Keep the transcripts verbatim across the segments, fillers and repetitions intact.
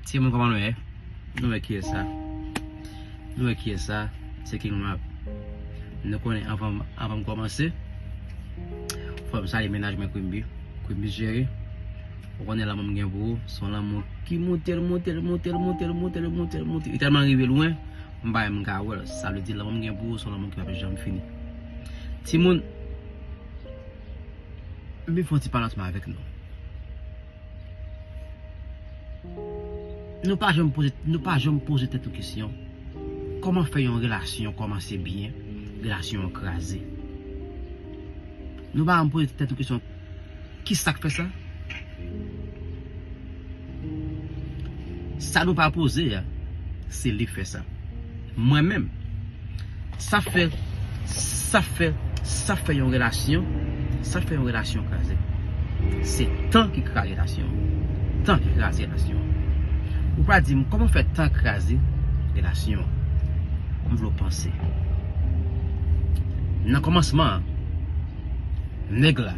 Timoun, kòman nou ye? Nou wè kiyès sa? Nou wè kiyès sa? Se King Rap. Nou konnen, anvan, anvan m kòmanse, fò m salye mennaj mwen, Quimby. Quimby Jerry, ou konnen lanmou m gen pou ou, se yon lanmou ki moute, l moute, l moute, l moute, l moute, l moute, l moute. Li tèlman rive lwen, m pa menm ka wè l. Sa vle di lanmou m gen pou ou, se yon lanmou ki p ap janm fini. Timoun, m vin fè yon ti pale ansanm avèk nou. Nou pa janm poze, nou pa janm poze tèt nou kesyon, kòman fè yon relasyon kòmanse byen, relasyon an kraze? Nou pa janm poze tèt nou kesyon, ki sa k fè sa? Sa nou pa poze a, se li k fè sa. Mwen menm, sa fè, sa fè, sa fè yon relasyon, sa fè yon relasyon kraze. Se tan ki kraze relasyon. Tan ki kraze relasyon. Ou pa di m, kòman fè tan kraze relasyon? M vle w panse. Nan kòmansman an, nèg la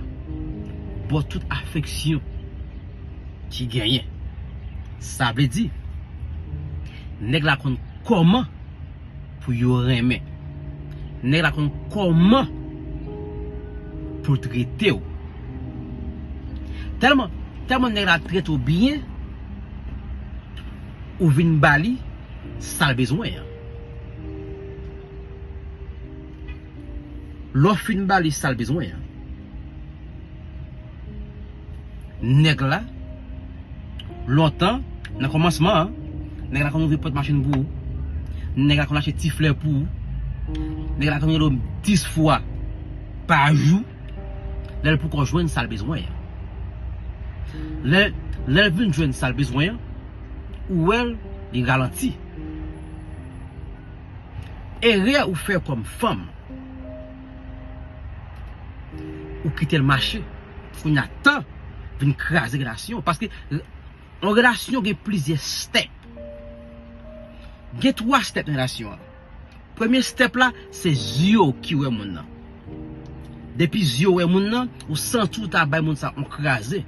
ba w tout afeksyon ki genyen. Sa vle di, nèg la konn kòman pou yo renmen. Nèg la konn kòman pou l trete w. Tèlman, tèlman nèg la trete w byen, ou vin ba li sa l bezwen an. Lè w fin ba li sa l bezwen an, nèg la, lontan, nan kòmansman an, nèg la konn ouvri pòt machin pou ou. Nèg la konn achte ti flè pou ou. Nèg la konn rele w dis fwa pa jou. Lè l poko jwenn sa l bezwen an. Lè, lè l vin jwenn sa l bezwen an, ou wè l, li ralanti. Erè ou fè kòm fanm, ou kite l mache. Kounye a tan vin kraze relasyon. Paske yon relasyon gen plizyè step. Gen twa step nan relasyon an. Premye step la, se zye w ki wè moun nan. Depi zye w wè moun nan, ou santi w ta bay moun sa yon kraze.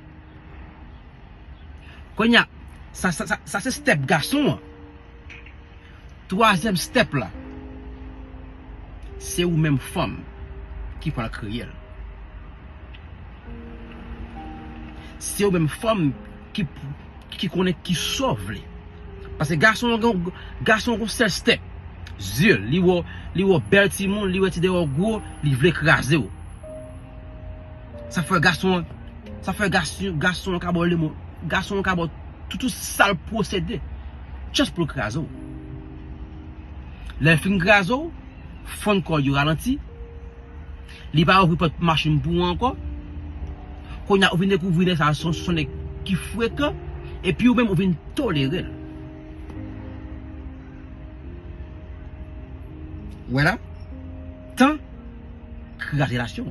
Kounye a, sa, sa, sa, sa se step gason an. Twazyèm step la, se ou menm fanm ki pral kreye l. Se ou menm fanm ki, ki konnen ki sa w vle. Paske gason an gen, gason an gen yon sèl step. Zye l, li wè, li wè w bèl timoun, li wè ti dèyè w gwo, li vle kraze w. Sa fè gason an, sa fè gason, gason an ka ba w lemon, gason an ka ba w tout, tout sa l posede. Just pou l kraze w. Lè l fin kraze w, fann kò l, yo ralanti. Li pa ouvri pòt machin pou ou ankò. Kounye a, ou vin dekouvri nèg sa se yon, se yon nèg ki frekan, epi ou menm ou vin tolere l. Wè la, tan kraze relasyon.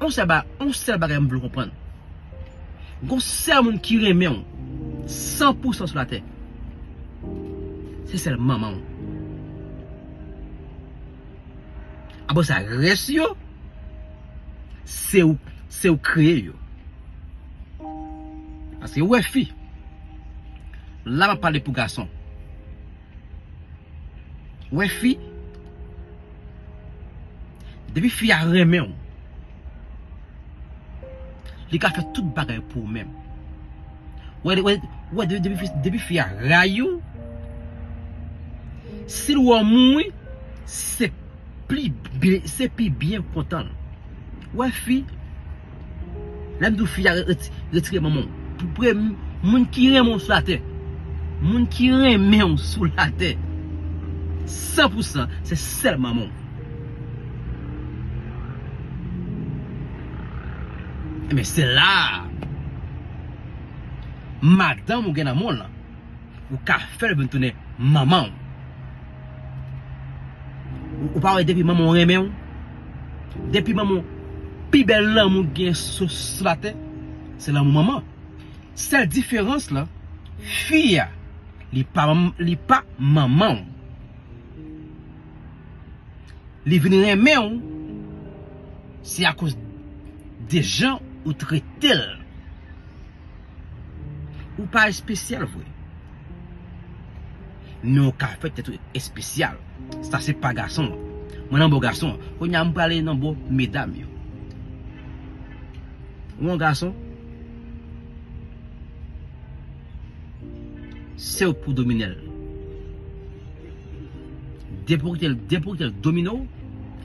On sèl ba, on sèl bagay m vle w konprann. Gon sèl moun ki renmen w san pou san sou latè, se sèl manman w. Apre sa, rès yo, se ou, se ou kreye yo. Paske ou wè fi, la m ap pale pou gason. Ou wè fi, depi fi a renmen w, li ka fè tout bagay pou ou menm. Ou wè, ou wè, ou wè, depi, depi fi, depi fi a rayi w, si l wè w mouri, se pli byen, se pi byen kontan l. Ou wè fi, lè m di w fi a reti-, retire manman w. Pou, pou moun ki renmen w sou latè, moun ki renmen w sou latè, san pou san, se sèl manman w. Men se la, madanm ou gen nan men w lan, ou ka fè l vin tounen manman w. Ou, ou pa wè depi manman w renmen w, depi manman w, pi bèl lanmou gen sou, sou latè, se lanmou manman. Sèl diferans lan, fi a, li pa manm-, li pa manman w. Li vin renmen w, se akoz de jan ou trete l. Ou pa espesyal vre. Men ou ka fè tèt ou espesyal. Sa se pa gason an. Mwen nan bò gason an. Kounye a m prale nan bò medam yo. Ou yon gason, se ou pou domine l. Depi w kite l, depi w kite l domine w,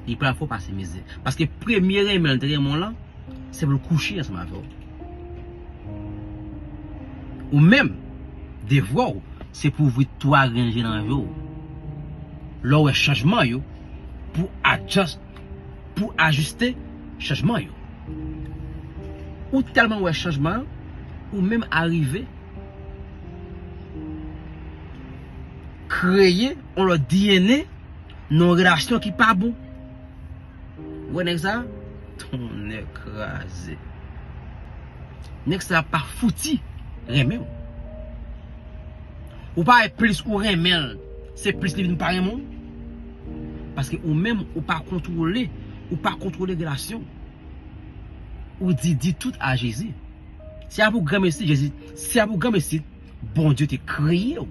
li pral fè w pase mizè. Paske premye renmen l te renmen w lan, se pou l kouche ansanm avè w. Ou menm, devwa w, se pou ouvri twa grenn je nan je w. Lè w wè chanjman yo, pou adjust, pou ajiste chanjman yo. Ou tèlman wè chanjman an, ou menm arive kreye yon lòt D N A nan yon relasyon ki pa bon. Ou wè nèg sa? Tonnè kraze. Nèg sa pa fouti renmen w. Ou pa wè plis ou renmen l, se plis li vin pa renmen w. Paske ou menm, ou pa kontwole, ou pa kontwole relasyon w. Ou di, di tout a Jezi. Se a pou granmesi, Jezi, se a pou granmesi, Bondye te kreye w.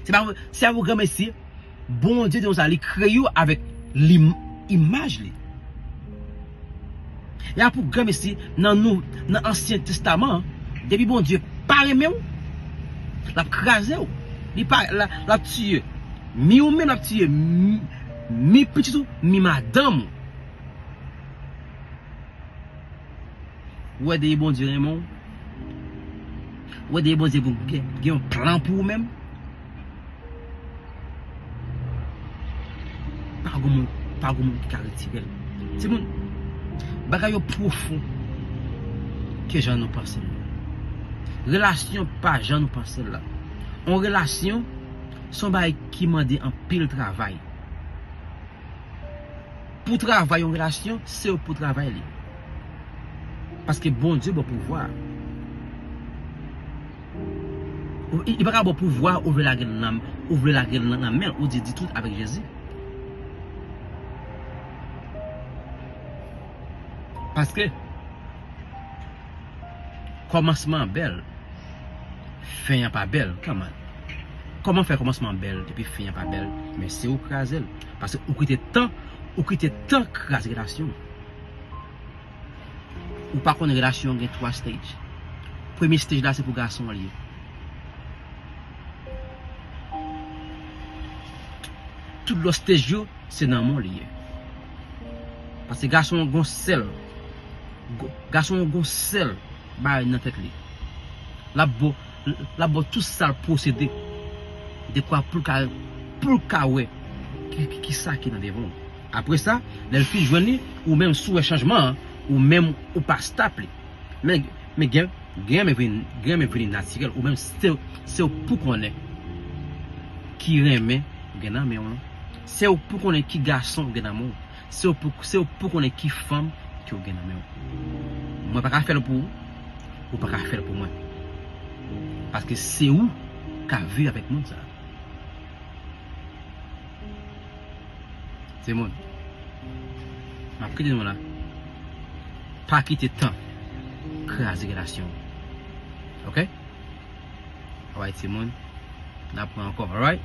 Se pa, se a pou granmesi, Bondye te konsa, li kreye w avèk lim-, imaj li. E a pou granmesi, nan nou, nan Ansyen Testaman an, depi Bondye pa renmen w, l ap kraze w. Li pa, l ap, l ap tiye. Mi ou menm l ap tiye, mi, mi pitit ou, mi madanm ou. Ou wè depi Bondye renmen w? Ou wè depi Bondye gen, gen, gen yon plan pou ou menm? Pa gon moun, pa gon moun ki ka retire l. Timoun, bagay yo pwofon ke jan nou panse l la. Relasyon pa jan nou panse l la. Yon relasyon, se yon bagay ki mande anpil travay. Pou travay yon relasyon, se ou pou travay li. Paske Bondye ba w pouvwa. Ou, li, li pa ka ba w pouvwa, ou vle lage l nan, ou vle lage l nan, nan men l, ou di, di tout avèk Jezi. Paske kòmansman an bèl, fen an pa bèl, kòman? Kòman fè kòmansman an bèl epi fen an pa bèl? Men se ou kraze l. Paske ou kite tan, ou kite tan kraze relasyon. Ou pa konn relasyon gen twa stage. Premye stage la se pou gason an li ye. Tout lòt stage yo, se nan men w li ye. Paske gason an gon sèl, go-, gason an gon sèl bagay nan tèt li. L ap ba w, l ap ba w tout sa l posede. Dekwa pou l ka, pou l ka wè ki, ki, ki sa ki nan devan w. Apre sa, lè l fin jwenn li, ou menm si w wè chanjman an, ou menm ou pa stop li. Men, men gen, gen renmen vini, gen renmen vini natirèl. Ou menm se, se ou pou konnen ki renmen ou gen nan men w lan. Se ou pou konnen ki gason ou gen nan men w. Se ou pou, se ou pou konnen ki fanm ke ou gen nan men w. Mwen pa ka fè l pou ou, ou pa ka fè l pou mwen. Paske se ou k ap viv avèk moun sa. Timoun, m ap kite nou la. Pa kite tan kraze relasyon w. Oke? Alright, timoun. N ap pran ankò, alright?